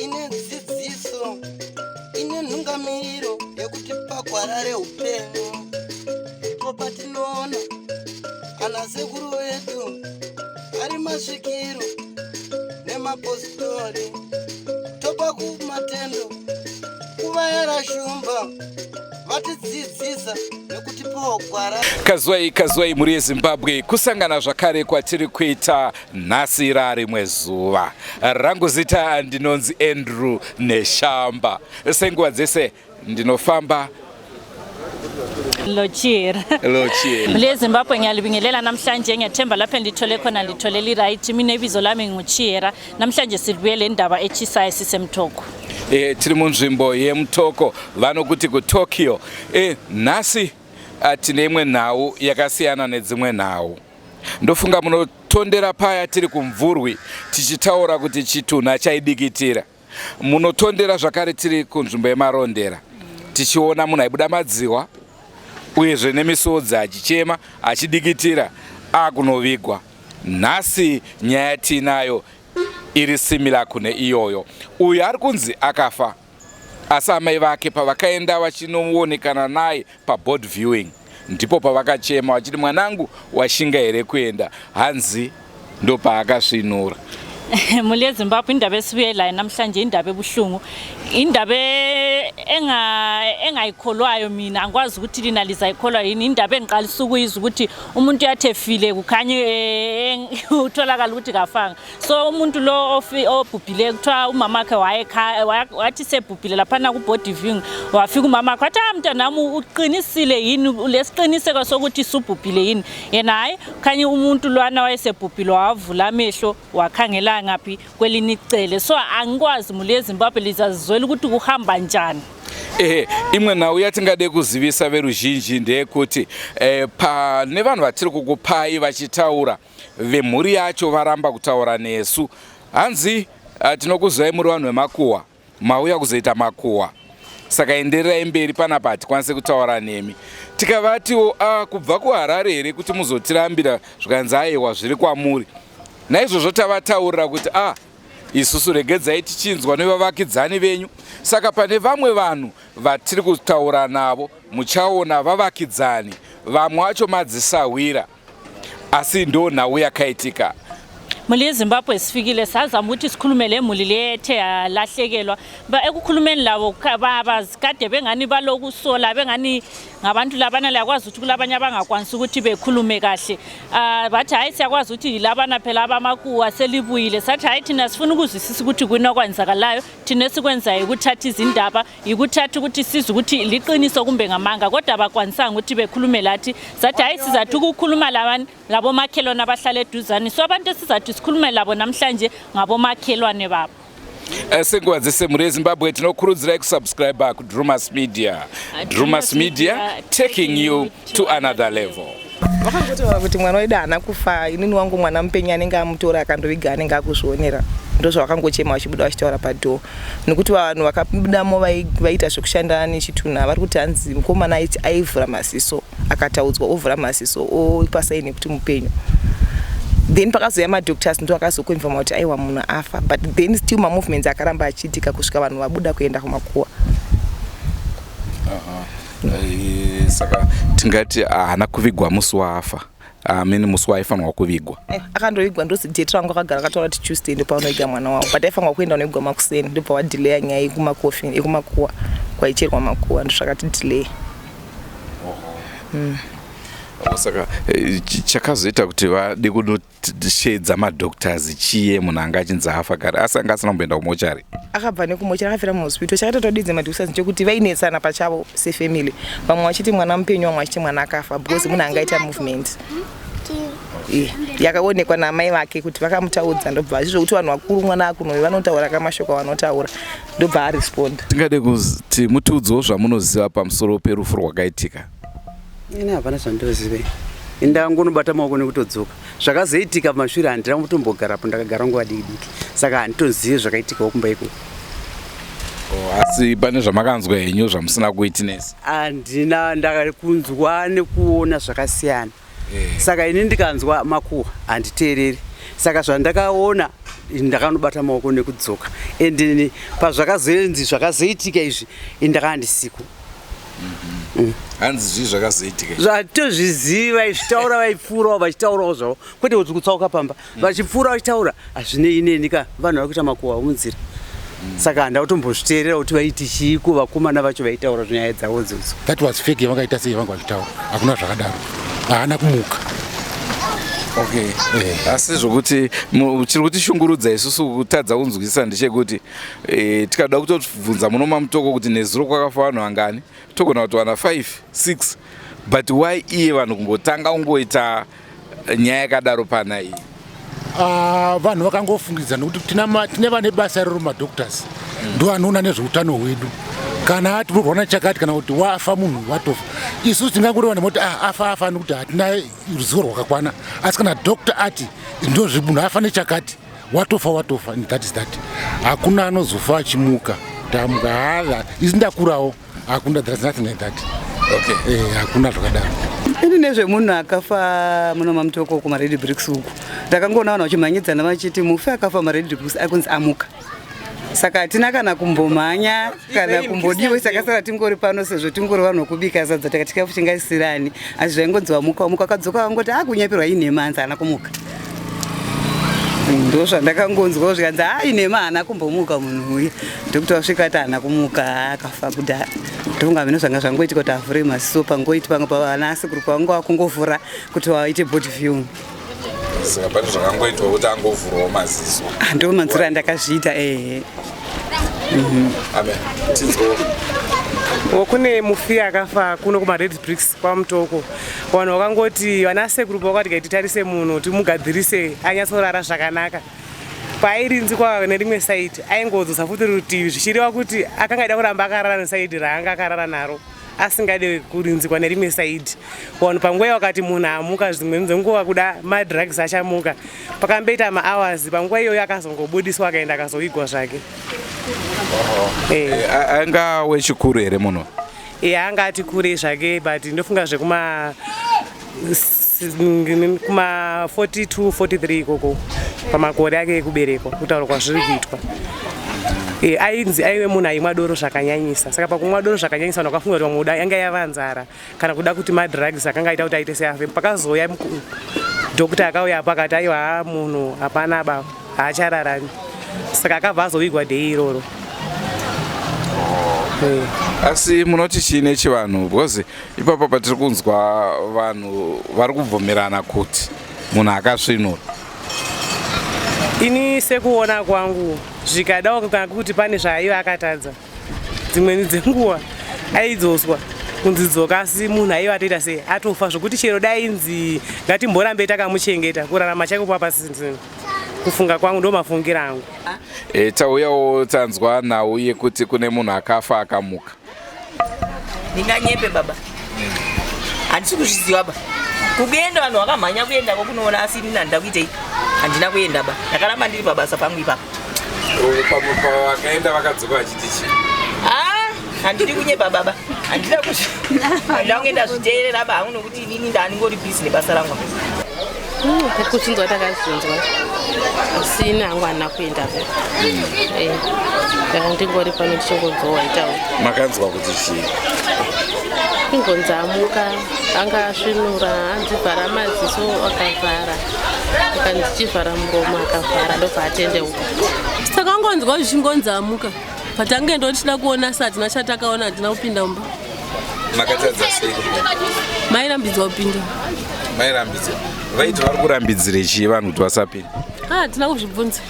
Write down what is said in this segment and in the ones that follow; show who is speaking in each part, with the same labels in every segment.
Speaker 1: Ine dzidziso, ine nhungamiriro yekutipa gwara reupenyu. Ndipo patinoona ana sekuru vedu ari masvikiro nemapositori, topa kumatendo kuvayera shumba vatidzidzisa nekutipawo gwara.
Speaker 2: Kazwai kazwai mhuri yeZimbabwe, kusangana zvakare kwatiri kuita nhasi rarimwe zuva. Rangu zita ndinonzi Andrew Neshamba. Senguva dzese ndinofamba
Speaker 3: Lochir.
Speaker 2: Lochir.
Speaker 3: Mle Zimbabwe, ngiyalibingelela namhlanje. Ngiyethemba lapho engilithole khona litholele i-right. Mina ibizo lami nguChiera. Namhlanje sibuye le ndaba echisayo siseMtoko.
Speaker 2: Tiri munzvimbo yeMutoko, vanokuti kuTokyo. Nhasi tine imwe nhau yakasiyana nedzimwe nhau. Ndofunga munotondera paya tiri kuMvurwi tichitaura kuti chitunha chaidikitira. Munotondera zvakare tiri kunzvimbo yeMarondera tichiona munhu aibuda madziwa uyezve nemisodzi achichema achidikitira akunovigwa. Nhasi nyaya tiinayo iri similar kune iyoyo. Uyu ari kunzi akafa, asi amai vake pavakaenda vachinoonekana naye paboard viewing ndipo pavakachema vachiti, "Mwanangu, washinga here kuenda?" Hanzi ndopaakasvinura.
Speaker 3: Muli yeZimbabwe, indaba esibuye layo namhlanje indaba ebuhlungu, indaba engayikholwayo mina. Angikwazi ukuthi lina lizayikholwa yini. Indaba engiqalisa ukuyizwa ukuthi umuntu uyathi efile kukhanye utholakala ukuthi kafanga. So umuntu lo obhubhileyo kuthiwa umama wakhe wathi sebhubhile laphana ku-body viewing, wafika umama wakhe wathi, "Ah, mntanami, uqinisile yini? Lesiqiniseko sokuthi subhubhile yini?" Yena hayi, khanye umuntu lwana wayesebhubhile wavula amehlo wakhangela ngaphi kwelinye icele. So angikwazi, muli yeZimbabwe, lizazizwela ukuthi kuhamba njani.
Speaker 2: Ehe, imwe nhau yatingade kuzivisa veruzhinji ndeyekuti pane vanhu vatiri kukupai vachitaura, vemhuri yacho varamba kutaura nesu. Hanzi, "Tinokuzivai muri vanhu vemakuhwa, mauya kuzoita makuhwa, saka endererai mberi panapa, hatikwanisi kutaura nemi." Tikavatiwo, "Kubva kuHarare here kuti muzotirambira?" Zvikanzi, "Aiwa, zviri kwamuri." Naizvozvo tavataurira kuti isusu regedzai tichinzwa nevavakidzani venyu. Saka pane vamwe vanhu vatiri kutaura navo, muchaona vavakidzani vamwe vacho madzisahwira, asi ndo nhau yakaitika.
Speaker 3: Muli yeZimbabwe, sifikile sazama ukuthi sikhulume le muli le ethe yalahlekelwa. Ekukhulumeni labo kade bengani balokusola, bengani ngabantu labana liyakwazi ukuthi kulabanye abangakwanisi ukuthi bekhulume kahle. Bathi, "Hayi, siyakwazi ukuthi yilabana phela abamakuwa selibuyile." Sathi, "Hayi, thina sifuna ukuzwisisa ukuthi kuyini okwenzakalayo. Thina esikwenzayo ukuthatha izindaba, yikuthatha ukuthi sizwe ukuthi liqiniso kumbe ngamanga." Kodwa bakwanisanga ukuthi bekhulume lathi. Sathi, "Hayi, sizathi ukukhuluma labani labomakhelwane abahlala eduzane." So abantu esizathi sikhulume labo namhlanje ngabomakhelwane babo.
Speaker 2: Senguva dzese, mhuri yeZimbabwe, tinokurudzirai kusubscribe kuDrumas Media. Drumas Media, taking you to another level.
Speaker 4: Vakangotaura kuti mwana wedu haana kufa, inini wangu mwana mupenyu, anenge amutora akandoviga anenge akuzvionera. Ndozvavakangochema vachibuda vachitaura padhoo, nekuti vanhu vakabudamo vaiita zvekushanda nechitunha vari kuti hanzi mukomana aiti aivhura maziso, akataudzwa ovhura maziso opa saini yekuti mupenyu. Then pakazouya madoctors ndo akazoconfirma kuti aiwa, munhu afa. But then still mamovements akaramba achiitika kusvika vanhu vabuda kuenda kumakuwa.
Speaker 2: Saka tingati haana kuvigwa musi waafa, amene musi waaifanirwa kuvigwa?
Speaker 4: Akandovigwa ndozi date rangu akagara akataura kuti Tuesday ndopaunoiga mwana wavo, but aifanirwa kuenda unoigwa makuseni. Ndobva wadelaya nyaya yekumakofi, yekumakuwa kwaicherwa makuwa, ndozvakati delay.
Speaker 2: Saka chakazoita kuti vade kunoshedza madoctors chiye, munhu anga achinzi afa kare asi anga asina kumboenda kumochari?
Speaker 4: Akabva nekumochari, akafira muhospital. Chakaita todidze madoctors ndechekuti vainetsana pachavo sefamily, vamwe vachiti mwana mupenyu, vamwe vachiti mwana akafa, because munhu angaita movement yakaonekwa naamai vake kuti vakamutaudza. Ndobva zvezvokuti vanhu vakuru, mwana akunoyo vanotaura kamashoko avanotaura, ndobva aresponda.
Speaker 2: Tingade kuti mutiudzewo zvamunoziva pamusoro perufu rwakaitika.
Speaker 5: Ini hapana zvandozive. Indangonobata maoko nekutodzoka. Zvakazoitika pamashure handina kutombogarapo, ndakagara nguva diki diki, saka handitozivi zvakaitikawo kumba ikoko.
Speaker 2: Oh, Asi pane zvamakanzwa henyu zvamusina kuwitness?
Speaker 5: Handina, ndakunzwa nekuona zvakasiyana. Saka ini ndikanzwa makuhwa handiteereri. Saka zvandakaona ndakanobata maoko nekudzoka. And pazvakazoenzi zvakazoitika izvi ini ndakanga ndisiko.
Speaker 2: Hanzi zvii zvakazoitika?
Speaker 5: Zvatozviziva izvi taura vaipfuurawo vachitaurawo zvavo kwete kuti kutsauka pamba. Vachipfuura vachitaura hazvinei neni ka vanhu vari kuita makuhwa munzira. Saka handa kutombozviteerera kuti vaiti chiiko vakomana vacho vaitaura nyaya dzavo idzodzo.
Speaker 6: That was fake yavakaita sei vanga vachitaura hakuna zvakadaro haana kumuka.
Speaker 2: Okay. Asi zvokuti chiri kutishungurudza isusu kutadza kunzwisisa ndechekuti tikada kutobvunza muno maMutoko kuti nezuro kwakafa vanhu vangani togona kutowana 5 6 but why iye vanhu kungotanga kungoita nyaya yakadaro pana iyi?
Speaker 6: Vanhu vakangofungidza nekuti tine vane basa iroro madoctors ndo anoona nezveutano hwedu. Kana ati urorwa chakati kana kuti wafa munhu watofa, isusu tingangori vanhu voti afa afa nekuti hatina ruzivo rwakakwana. Asi kana doctor ati ndozvi munhu afa nechakati watofa watofa, and that is that. Hakuna anozofa achimuka tamuka haa isi ndakurawo hakuna, there's nothing like that. Hakuna zvakadaro.
Speaker 5: Ini nezvemunhu akafa muno maMutoko kumaRed Bricks uku, ndakangoona vanhu vachimhanyidzana vachiti mufi akafa maRed Bricks akunzi amuka. Saka hatina kana kumbomhanya kana kumbodiwe, takasara tingori pano sezvo tingori vanhu vokubika sadza, takati chikafu chingaisirani, asi zvaingonzi wamuka wamuka, akadzoka vangoti akunyeperwa inhema, hanzi haana kumuka. Ndo zvandakangonzwawo zvikanzi ha inhema, haana kumbomuka munhu uyu. Ndokuti wasvika ati haana kumuka, akafa kudhara. Ndofunga hameno zvanga zvangoitika kuti avhure maziso pangoiti pamwe pavana asekuru pavanga vakungovhura kuti vaite body view.
Speaker 2: Saka pane zvakangoitwa kuti angovhurawo maziso?
Speaker 5: Ndo manzwiro andakazviita, ehe.
Speaker 2: Amen, tinzwewo.
Speaker 7: Kune mufi akafa kuno kumaRed Bricks kwaMutoko. Vanhu vakangoti vana sekuru vakati kai titarise munhu timugadzirise anyatsorara zvakanaka. Paairinzikwa nerimwe saidi aingodzosa futi rutivi, zvichireva kuti akanga aida kuramba akarara nesaidi raanga akarara naro, asingade kurinzikwa nerimwe saidi. Vanhu panguva iyo vakati munhu amuka, dzimweni dzenguva kuda madrugs achamuka. Pakamboita mahours panguva iyoyo akazongobudiswa akaenda akazovigwa zvake.
Speaker 2: Anga wechikuru here munhu?
Speaker 7: Anga ati kurei zvake, but ndofunga zvekuma kuma 42 43 ikoko pamakore ake ekuberekwa kutaura kwazviri kuitwa. Ainzi aive munhu aimwa doro zvakanyanyisa. Saka pakumwa doro zvakanyanyisa vanhu vakafunga kuti vamwe kuda yanga yava nzara kana kuda kuti madrugs akanga aita kuti aite seafe. Pakazouya doctor akauya apo akati aiwa haa munhu hapana ba haachararami. Saka akabva azovigwa day iroro.
Speaker 2: Asi munoti chii nechivanhu? Because ipapa patiri kunzwa vanhu vari kubvumirana kuti munhu akasvinura.
Speaker 7: Ini sekuona kwangu zvikadawo kana kuti pane zvaaiva akatadza, dzimweni dzenguva aidzoswa kunzi dzoka, asi munhu aiva atoita sei atofa zvokuti chero dai inzi ngatimborambe takamuchengeta kurarama chaiko papasisina. Kufunga kwangu ndo mafungira angu.
Speaker 2: Tauyawo tanzwa nhau yekuti kune munhu akafa akamuka.
Speaker 8: Ndinganyepe baba, handisi kuzviziva ba. Kukuenda vanhu vakamhanya kuendako kunoona, asi inini handina kuitei, handina kuenda ba, ndakaramba ndiri pabasa pangu ipapo.
Speaker 2: Pavakaenda vakadzoka vachiti chii?
Speaker 8: Handidi kunyepa baba, handina kunge ndazviteerera ba hangu, nokuti inini ndaaningori busy nebasa rangu.
Speaker 9: Kuzvinzwa takazvinzwa, asi ini hangu handina kuendako. Ndanga ndingori pano ndichingonzwa waitaura.
Speaker 2: Makanzwa kuti chii?
Speaker 9: Ingonzi amuka, anga asvinura, anzivhara maziso akavhara, akanzi chivhara muromo akavhara, ndobva atendeuka.
Speaker 10: Takangonzwa zvichingonzi amuka, patange ndotichida kuona si hatina chatakaona, hatina kupinda mumba.
Speaker 2: Makatadza sei kupinda?
Speaker 10: Mairambidzwa kupinda.
Speaker 2: Mairambidzwa? Vaiti vari kurambidzire chii vanhu kuti vasapinda?
Speaker 10: Hatina kuzvibvunza.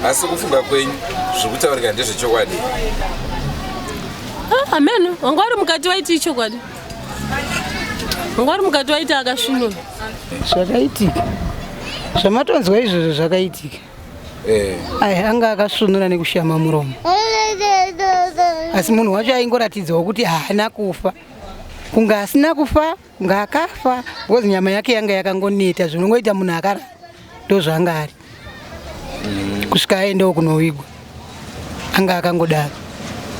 Speaker 2: Asi kufunga kwenyu zviri kutaurika ndezvechokwadi?
Speaker 10: Ameno wanga vari mukati vaiti ichokwadi, wanga vari mukati vaiti akasvinura.
Speaker 11: Zvakaitika zvamatonzwa izvozvo zvakaitika. Ai anga akasvunura nekushama muromo, asi munhu wacho aingoratidzawo kuti haana kufa, kunge asina kufa, kunge akafa, because nyama yake yanga yakangoneta zvinongoita munhu akarara, ndozvanga ari kusvika aendawo kunovigwa. Anga akangodaro.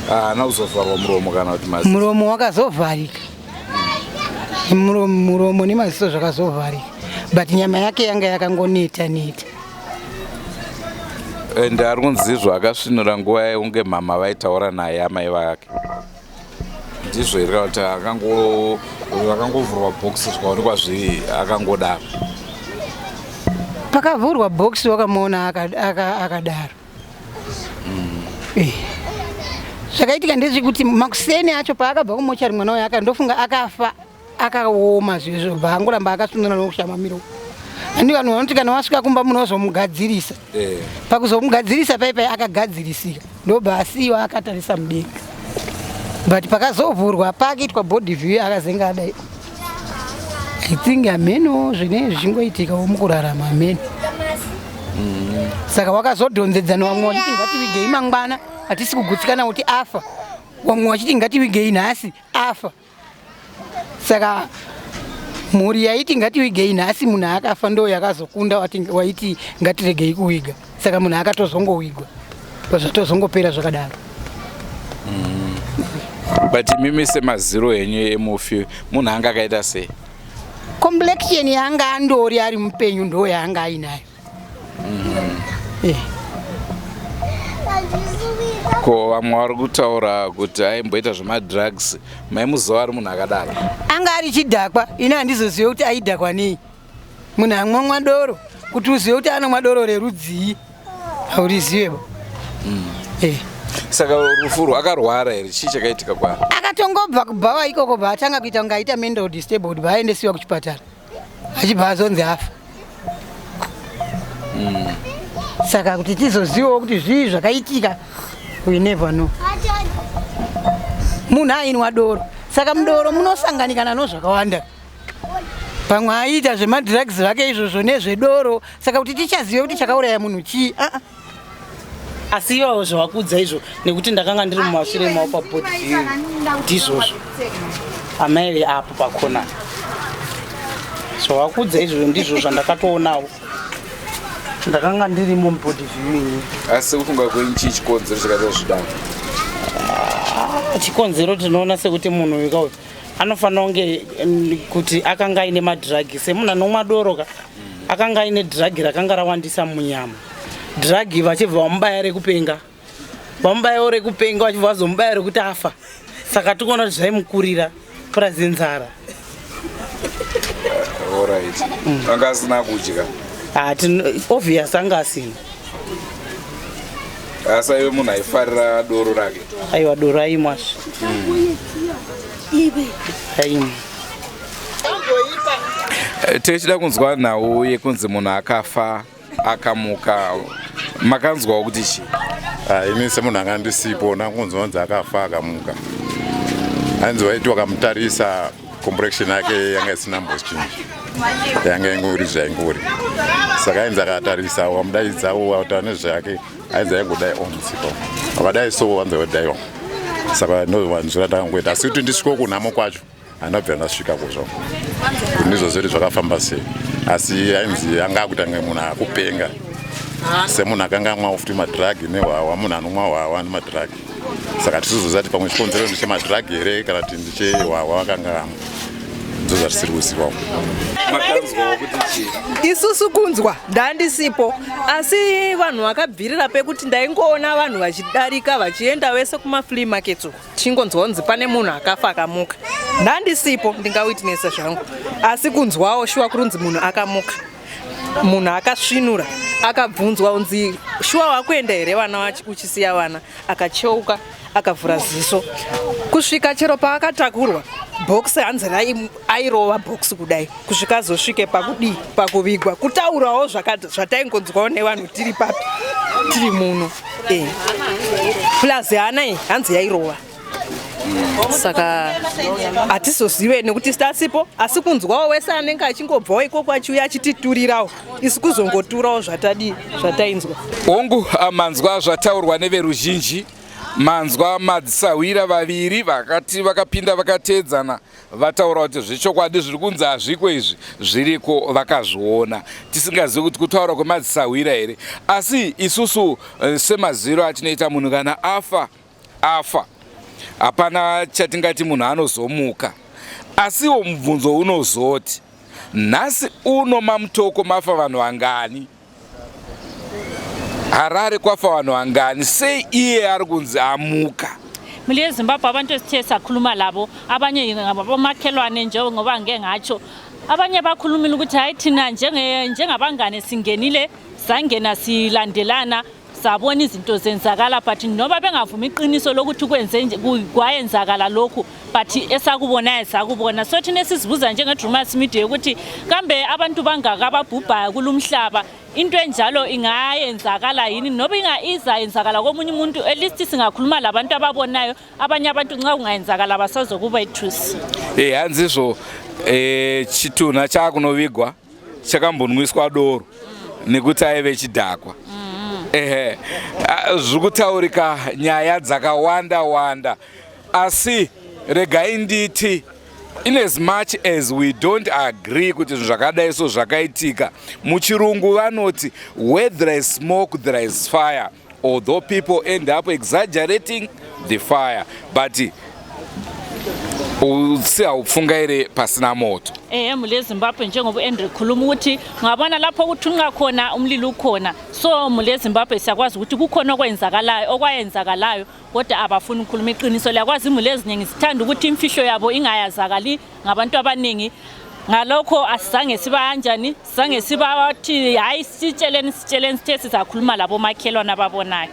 Speaker 2: Haana kuzovharwa muromo kana kuti maziso?
Speaker 11: Muromo wakazovharika. Muromo, muromo nemaziso zvakazovharika. But nyama yake yanga yakangoneta neta.
Speaker 2: And ari kunzi izvo akasvinura nguva yekunge mama vaitaura naye amai vake. Ndizvo here kana kuti akango akangovhurwa box zvikaonekwa zviri akangodaro?
Speaker 11: Pakavhurwa box wakamuona akadaro. Eh. Zvakaitika ndezvekuti makuseni acho paakabva kumochari mwana uyo akandofunga akafa akaoma zvezvo bva angoramba akasunura nokushama miro. Andi vanhu vanoti kana wasvika kumba munhu wazomugadzirisa. Eh. Pakuzomugadzirisa pai akagadzirisika ndobva asiyiwa akatarisa mudenga. But pakazovhurwa pakuitwa body view akazenga adai. I think hameno zvine zvichingoitikawo mukurarama hameno. Saka wakazodhonzedzana vamwe vachiti ngativigei mangwana hatisi kugutsikana kuti afa, vamwe vachiti ngativigei nhasi afa. Saka mhuri yaiti ngativigei nhasi munhu akafa ndo yakazokunda waiti ngatiregei kuviga. Saka munhu akatozongowigwa zvatozongopera zvakadaro.
Speaker 2: But imimi semaziro enyu emufi munhu anga akaita sei?
Speaker 11: Complexion yaanga andori ari mupenyu ndo yaanga ainayo. Eh.
Speaker 2: Ko vamwe vari kutaura kuti aimboita zvemadrugs, maimuziva ari munhu akadaro?
Speaker 11: Anga ari chidhakwa, ini handizozive kuti aidhakwa nei. Munhu amwamwa doro, kuti uzive kuti anomwa doro rerudzii haurizive. Eh.
Speaker 2: Saka rufu rwakarwara here? Chii chakaitika kwaari?
Speaker 11: Akatongobva kubhawa ikoko bva atanga kuita kunge aita mental disabled bva aendesiwa kuchipatara achibva azonzi afa. Saka kuti tizozivawo kuti zvii zvakaitika we never know. Munhu ainwa doro, saka mudoro munosanganikana nozvakawanda. Pamwe aiita zvemadrugs zvake izvozvo nezvedoro, saka kuti tichazive kuti chakauraya munhu chii.
Speaker 12: Asi ivavo zvavakuudza izvo nekuti ndakanga ndiri mumashure mavo pabody view, ndizvozvo amai veapo pakona zvavakuudza izvozvo ndizvo zvandakatoonawo, ndakanga ndirimo mubody viewing.
Speaker 2: Asi kufunga kwenyu chii chikonzero chakaita zvidaro?
Speaker 12: Chikonzero tinoona sekuti munhu uyu kauyu anofanira kunge kuti akanga aine madhiragi semunhu anomwa doro ka, akanga aine dhiragi rakanga rawandisa munyama. Dhiragi vachibva vamubaya rekupenga, vamubayawo rekupenga, vachibva vazomubaya rekuti afa. Saka tikuona kuti zvaimukurira purazi nzara.
Speaker 2: Alright. Anga asina kudya?
Speaker 12: Obvious anga asina.
Speaker 2: Asi aive munhu aifarira doro rake?
Speaker 12: Aiwa, doro aimwa aimwa.
Speaker 2: Tichida kunzwa nhau yekunzi munhu akafa akamuka, makanzwawo kuti chii?
Speaker 13: Ini semunhu anga ndisipo, ndakunzwa kunzi akafa akamuka. Hanzi waiti wakamutarisa complexion yake yanga isina mbochinji, yanga ingori zvaingori. Saka ainzi akatarisa wamudaidza wataura nezvake, ainzi aingodai omutsipa wakadai so wanzi wadaiwa. Saka ndovanzwira ndakangoita, asi kuti ndisvike kunhamo kwacho handabvira ndasvika kuzvo kuti ndizvo zviri zvakafamba sei. Asi ainzi anga akuita kunge munhu akupenga, semunhu akanga amwawo futi madhiragi nehwawa, munhu anomwa hwawa nemadhiragi. Saka tisizoziva kuti pamwe chikonzero ndechemadhiragi here kana kuti ndechehwawa akanga amwa, ndo zvatisiri kuzivawo.
Speaker 2: Makanzwawo kuti chii?
Speaker 14: Isusu kunzwa ndandisipo, asi vanhu vakabvirira pekuti ndaingoona vanhu vachidarika vachienda vese kumaflea markets uku, tichingonzwa kunzi pane munhu akafa akamuka. Ndandisipo, ndingawitnessa zvangu, asi kunzwawo shuwa kurunzi munhu akamuka, munhu akasvinura, akabvunzwa unzi shuwa wakuenda here vana uchisiya vana, akacheuka akavhura ziso kusvika chero paakatakurwa bhokisi, hanzi airova bhokisi kudai kusvika azosvike pakudii pakuvigwa. Kutaurawo zvataingonzwawo nevanhu tiri papi tiri muno. Plus hana iyi hanzi yairova, saka hatizozive nekuti tasipo, asi kunzwawo wese anenge achingobvawo ikoko achiuya achititurirawo, isu kuzongoturawo zvatadii zvatainzwa.
Speaker 2: Hongu, manzwa zvataurwa neveruzhinji. Manzwa madzisahwira vaviri vakati vakapinda vakateedzana vataura kuti zvechokwadi zviri kunzi hazviko izvi zviriko vakazviona tisingazivi kuti kutaura kwemadzisahwira here asi isusu eh, semaziro atinoita munhu kana afa afa hapana chatingati munhu anozomuka asiwo mubvunzo unozoti nhasi uno mamutoko mafa vanhu vangani Harare kwafa vanhu vangani sei iye ari kunzi amuka
Speaker 3: muli yezimbabwe abantu esithe sakhuluma labo abanye ngabomakhelwane njengoba ngike ngatsho abanye bakhulumile ukuthi hayi thina njengabangane singenile sangena silandelana sabona izinto zenzakala but noba bengavumi iqiniso lokuthi kwenze kwayenzakala lokhu but esakubonayo sakubona so thina esizibuza njenge-drumas media ukuthi kambe abantu bangaka ababhubhayo kulumhlaba into enjalo ingayenzakala yini noba izayenzakala komunye umuntu at least singakhuluma labantu ababonayo abanye abantu nxa kungayenzakala basazokuba ithusi
Speaker 2: e hanzizvo e, chitunha chaakunovigwa chakambonwiswa doro nekuti aive chidhakwa ehe zviri kutaurika nyaya dzakawanda wanda asi regai nditi in as much as we don't agree kuti zvinhu zvakadai so zvakaitika muchirungu vanoti where there is smoke there is fire although people end up exaggerating the fire but utsi haupfungaire pasina moto
Speaker 3: ehe mhuri yezimbabwe njengoba uandrew khuluma ukuthi ungabona lapho okuthunqa khona umlilo ukhona so mhuri yezimbabwe siyakwazi ukuthi kukhona okwenzakalayo okwayenzakalayo kodwa abafuni ukukhuluma iqiniso liyakwazi imuli eziningi zithanda ukuthi imfihlo yabo ingayazakali ngabantu abaningi ngalokho asizange sibanjani sizange sibathi hayi sitsheleni sitsheleni sithe sizakhuluma labomakhelwane ababonayo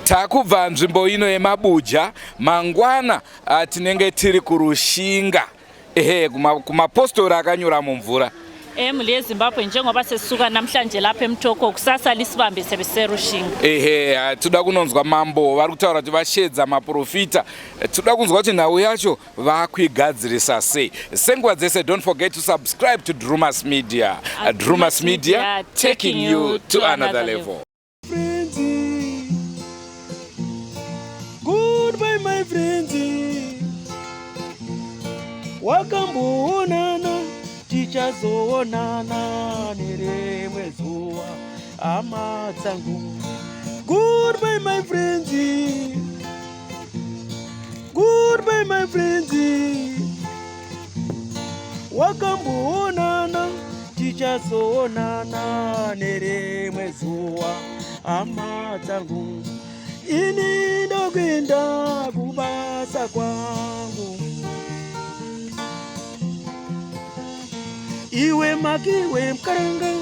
Speaker 2: Takubva nzvimbo ino yemabuja mangwana ah, tinenge tiri kurushinga ehe kumapostori akanyura mumvura
Speaker 3: emuli yezimbabwe njengoba sesisuka namhlanje lapha emtoko kusasa lisibambe sebeserushinga
Speaker 2: ehe ah, toda kunonzwa mambo vari kutaura kuti vashedza maprofita toda kunzwa kuti nhau yacho vakuigadzirisa sei senguva dzese don't forget to subscribe to drumas media drumas media taking you to another level
Speaker 15: Goodbye my friends Wakamboonana tichazoonana nerimwe zuva hama dzangu Goodbye my friends Goodbye my friends Wakamboonana tichazoonana nerimwe zuva hama dzangu ini ndokuenda kubasa kwangu iwe makiwe mkaranga